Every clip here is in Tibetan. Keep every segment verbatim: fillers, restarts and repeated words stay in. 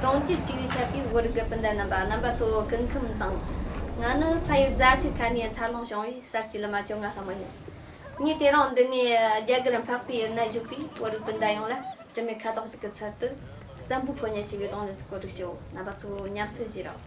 ཡང་བསྐྱར་གཅིག་ལས་ཆད་པའི་བོད་རིགས་སྤུན་ཟླ་རྣམ་པ། རྣམ་པ་ཚོ་སྐུ་ཁམས་བཟང་། ང་ནི་ཕ་ཡུལ་རྫ་ཆུ་ཁ་ནས་འཚར་ལོངས་བྱུང་བའི་གསར་སྐྱེས་ལི་མ་བཅོ་ལྔ་ལྷ་མོ་ཡིན། ངས་དེ་རིང་འདི་ནས་རྒྱ་གར་འཕགས་པའི་ཡུལ་ན་བཞུགས་པའི་བོད་རིགས་སྤུན་ཟླ་ཡོངས་ལ་དྲི་མེད་ཁ་དོག་ཞིག་གི་ཚུལ་དུ་བཙན་པོའི་ཕོ་ཉ་ཞེས་པའི་རྡུང་ལེན་གོ་སྒྲིག་ཞུའོ། རྣམ་པ་ཚོ་ཉམས་སུ་བཞེས་རོགས།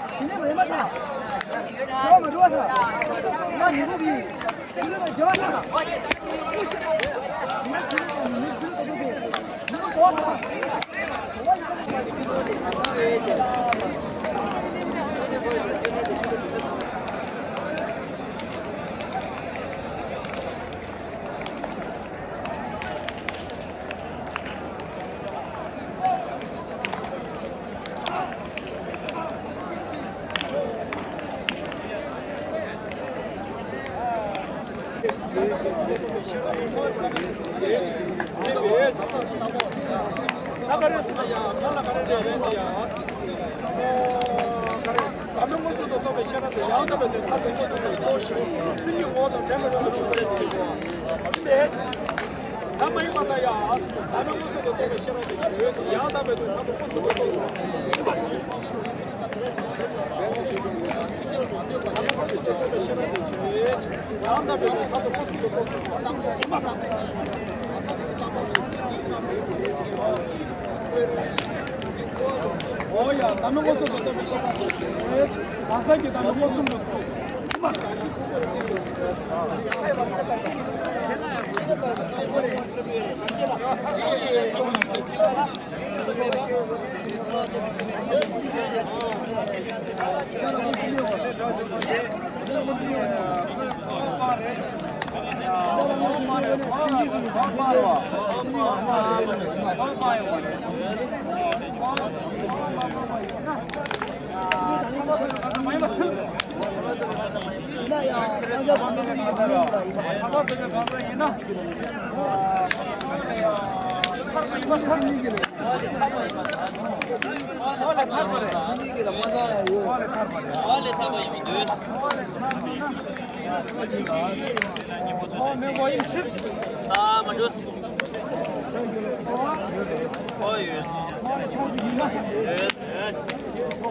ཐ་མ་ཡིན་པ་དང་ཡང་ཐ་མ་མངོན་སུམ་དུ་རྟོགས་པའི་ཤེས་རབ་དེ་ཡང་དག་པའི་དོན་ཐ་མ་མངོན་སུམ་དུ་རྟོགས་པ་ཡིན་པ། ཐ་མ་མངོན་སུམ་དུ་རྟོགས་པའི་ཤེས་རབ་དེ་ཆོས་ཡང་དག་པའི་དོན་ཐ་མ་མངོན་སུམ་དུ་རྟོགས་པ་ཡིན་པ། འོ་ཡ། ཐ་མ་མངོན་སུམ་དུ་རྟོགས་པའི་ཤེས་རབ་དེ་ཆོས་ཡང་དག་པའི་དོན་ཐ་མ་མངོན་སུམ་དུ་རྟོགས་པ་ཡིན་པ། ཨ་མ་འགྲོ། ཨོ་ཡོད། ཡོད།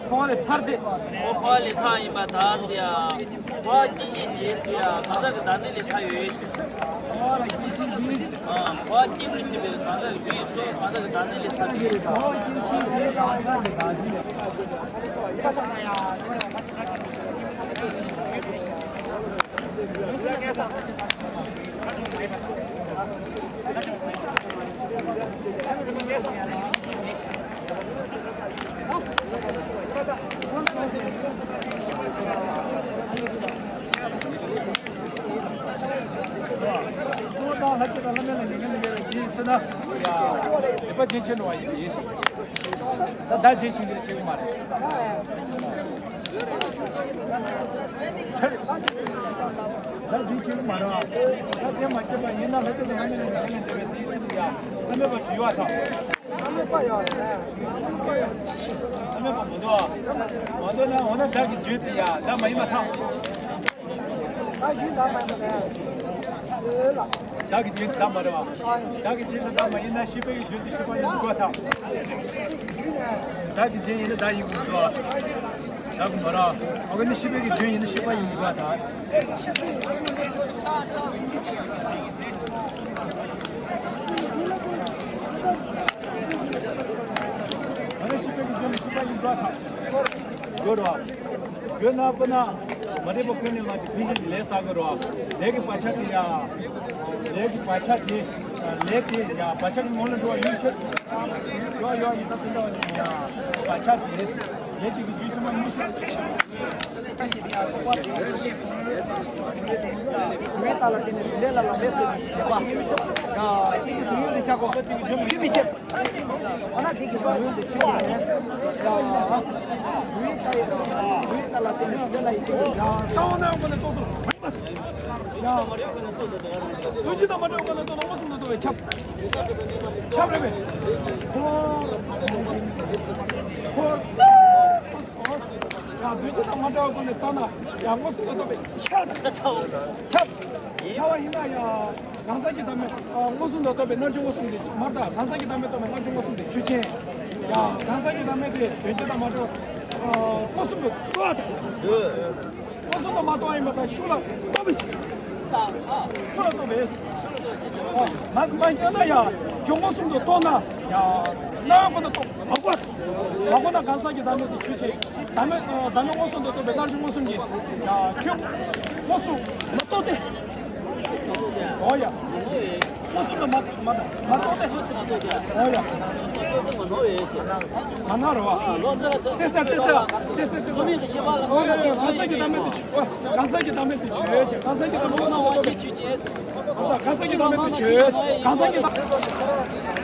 ཁོང་ལས་ཐར་ཏེ། ཨོ་ཕ་ལས་ཐར་ཡིན་པ་ད་ཟེར་ཡ། ཕ་གཅིག་གཉིས་རྗེས་སུ་ཡ་གང་ཟག་གི་བདག་ཉིད་ལས་ཐར་ཡོད། ཨ་ཕ་གཅིག་མི་བྱེད་པའི་གང་ཟག་གི་རྒྱུད་ཚོ་གང་ཟག་གི་བདག་ཉིད་ལས་ཐར་ཡོད། པ་རྒྱན་ཆེ་འགྲོ་བ་ཡིན། ད་ད་རྒྱན་ཆེ་འདིར་ཆེ་གི་མ་རེད། ཆེ་རེད། ད་རྒྱན་ཆེ་གི་མ་རེད། ད་དེ་མ་ཆེ་བ་ཡིན་ན་ལྷ་དེ་ཚོ་ང་ནས་ང་ནས་འདྲ་བའི་དེའི་ཚུལ་དུ་ཡ། ཨ་མེད་པ་བྱུས་པ་དང་། ཨ་མེད་པ་མི་འདུག་མ་འདུག་ན་འོ་ན་བདག་གི་རྒྱུད་དེ་ཡ་བདག་མ་ཡིན་པ་ཐལ། ད་རྒྱུད་བདག་མ་ཡིན་པ་རེད། ཨོ་ལ། བདག་གི་རྒྱུད་དེ་བདག་མ་རེད་བ། བདག་གི་རྒྱུད་དེ་བདག་མ་ཡིན་ན་ཤེས་པའི་རྒྱུད་དེ་ཤེས་པ་ཡིན་དགོས་དང་། བདག་གི་རྒྱུད་ཡིན་ན་བདག་ཡིན་དགོས་འདུག་བ། བདག་གི་མ་རེད། ཨོ་ག་ནི་ཤེས་པའི་རྒྱུད་ཡིན་ན་ཤེས་པ་ཡིན་དགོས་དང་། ཨ་ནི་ཤེས་པའི་རྒྱུད་ནི་ཤེས་པ་ཡིན་དགོས་དང་། དགོས་རེད་བ། དགོས་ན་དགོས་ན། མ་རེད་པ། ཁོས་ནི་ང་ཚོ་ཕན་ཆད་ཀྱི་ལས་བསགས་དགོས་རེད་བ། ལས་ཀྱི་བག་ཆགས་དེ་ཡ། ལས་ཀྱི་བག་ཆགས་དེ། ལས་དེ་ཡ་བག་ཆགས་ཀྱི་ངོ་ལ་འགྲོ་བ་ཡོད་ཤེས། ཡོད་ཡོད་ཡིན་ད་དེ་འདྲ་བ་ཡིན་ཡ། བག་ཆགས་དེ། ལས་དེ་གི་རྒྱུ་ཕྱི་མ་ཡོད་ཤེས། དགོས་ལ་ལ་དེ་ནི་ལས་ལ་ལ་ལས་དེ་བྱེད་པ། ཡ་དེ་གི་གཟུགས་ཡོད་དེ་ཤ་གོ་ཡོད་མི་ཤེས། ཨ་ན་དེ་གི་སོང་ཡོང་དུ་ཆུད་ཀྱི་ཡིན། ཡ། ལུས་ལྟ་ཡི་ལུས་ལྟ་ལ་བརྟེན་ནས་ལས་ལ་ཡི་དེ་གི་ཡ། གསང་བ་ན་ཡོང་གི་ནས་ཏོག་ཙམ། ཡ། དོན་སྤྱི་དང་མ་འདྲ་བ་ནས་ཏོག་ཙམ་ལོངས་སུ་མ་ཐོབ་པའི་ཁྱབ། ཁྱབ་རེད་པས། ཧོ། ཧོ། ཡ། དོན་སྤྱི་དང་མ་འདྲ་བ་ནས་ལྟ་ན་ཡ་མངོན་སུམ་དུ་རྟོགས་པའི་ཁྱབ། ཁྱབ། ཁྱབ་པ་ཡིན་ན་ཡ། གང་ཟག་གི་བདག་མེད་མངོན་སུམ་དུ་རྟོགས་པའི་རྣལ་འབྱོར་མངོན་སུམ་དེ་མར་དང་། གང་ཟག་གི་བདག་མེད་རྟོགས་པའི་རྣལ་འབྱོར་མངོན་སུམ་དེ་ཆོས་ཅན། ཡང་གང་ཟག་གི་བདག་མེད་དེ་དོན་སྤྱི་དང་མ་འདྲ་བ་མངོན་སུམ་དུ་རྟོགས་པ་དང་། མངོན་སུམ་དུ་མ་རྟོགས་པ་ཡིན་པ་དང་། ཤུགས་ལ་རྟོགས་པའི་ཕྱིར། ཤུགས་ལ་རྟོགས་པའི་ཕྱིར། མ་མ་ཡིན་ན་ཡང་ཁྱོད་མངོན་སུམ་དུ་རྟོགས་ན་ཡང་སྣང་བ་ཁོ་ན་རྟོགས་མ་དགོས། མ་དགོས་ན་གང་ཟག་གི་བདག་མེད་དེ་ཆོས་ཅན། བདག་མེད་བདག་མེད་མངོན་སུམ་དུ་རྟོགས་པའི་རྣལ་འབྱོར་མངོན་སུམ་གྱིས་ཡང་ཁྱོད་མངོན་སུམ་མ་རྟོགས་ཏེ། འོ་ཡ། མངོན་སུམ་དུ་མ་མ་མ་རྟོགས་ཏེ། འོ་ཡ། མ་ན་རེད་བ། ཏེ་ས་ཏེ་ས་ཏེ་ས་ཏེ་ས། འོ་ཡ། གང་ཟག་གི་བདག་མེད་དེ་ཆོས། གང་ཟག་གི་བདག་མེད་དེ་ཆོས་ཅན། གང་ཟག་གི་བདག་མེད་དེ་ཆོས། གང་ཟག་གི་བདག་མེད་དེ་ཆོས། གང་ཟག་གི་བདག་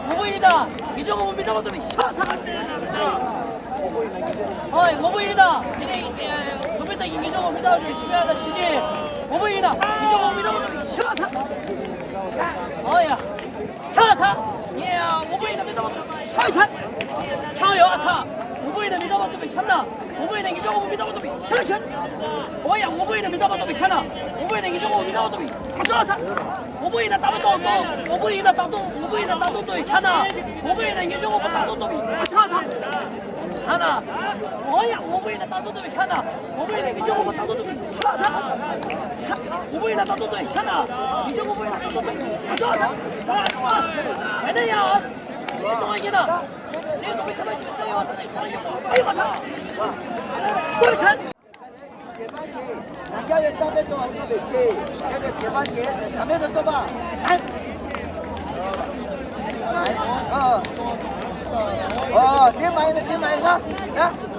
ངོ་བོ་ཡིན་ན། ངེས་འབྱུང་ངོ་བོ་མི་རྟག་པ་རྟོགས་པའི་ཤ་ཐག་ཨོ་ཡ། ངོ་བོ་ཡིན་ན། དེ་ནས་ངོ་བོ་ཡིན་ན་ངེས་འབྱུང་ངོ་བོ་མི་རྟག་པའི་ཆོས་ཅན། ངོ་བོ་ཡིན་ན་ངེས་འབྱུང་ངོ་བོ་མི་རྟག་པའི་ཤ་ཐག་ཨོ་ཡ། ཤ་ཐག་ངེས་ངོ་བོ་ཡིན་ན་མི་རྟག་པ་ཤ་ཆད། ཤ་ཡོད་ཨ་ཐག་ངོ་བོ་ཡིན་ན་མི་རྟག་པ་རྟོགས་པའི་ཁྱབ་ན། ངོ་བོ་ཡིན་ན་ངེས་འབྱུང་ངོ་བོ་མི་རྟག་པ་རྟོགས་པའི་ཤ་ཆད། ཨོ་ཡ། ངོ་བོ་ཡིན་ན་མི་རྟག་པ་རྟོགས་པའི་ཁྱབ་ན། ངོ་བོ་ཡིན་ན་ངེས་འབྱུང་ངོ་བོ་མི་རྟག་པ་རྟོགས་པའི་ཤ་ཐག་ངོ་བོ་ཡིན་ན་རྟག་པ་རྟོགས་རྟོགས། ངོ་བོ་ཡིན་ན་རྟག་རྟོགས། ངོ་བོ་ཡིན་ན་རྟག་རྟོགས་རྟོགས་པའི་ཁྱབ་ན། ངོ་བོ་ཡིན་ན་ངེས་འབྱུང་ངོ་བོ་རྟག་རྟོགས་རྟོགས་པའི་ཤ་ཐག་ཨ་ན། ཨོ་ཡ། ངོ་བོ་ཡིན་ན་རྟག་རྟོགས་རྟོགས་པའི་ཁྱབ་ན། ངོ་བོ་ཡིན་ན་ངེས་འབྱུང་ངོ་བོ་རྟག་རྟོགས་རྟོགས་པའི་ཤ་ཐག་ངོ་བོ་ཡིན་ན་རྟག་རྟོགས་རྟོགས་པའི་ཁྱབ་ན། ངེས་འབྱུང་ངོ་བོ་ཡིན་ན་རྟག་རྟོགས་རྟོགས་པའི་ཤ་ཐག་ཨ་ན་ཡ། ཅི་མ་ཡིན་ན། ནས་རྟོགས་པའི་ཁྱབ་ན་ཞེས་པའི་སེམས་ཡོད་པ་དང་ཡོད་པ་དང་། ཀུན་ཆ། ནང་རྒྱ་བའི་རྟག་པའི་རྟོགས་པ་ཆོད་པའི་ཚེ། རྒྱ་བའི་རྗེས་དཔག་གིས་བདག་མེད་དུ་རྟོགས་པ། ཨ། ཨ། དེ་མ་ཡིན་ན་དེ་མ་ཡིན་ན་ཡ།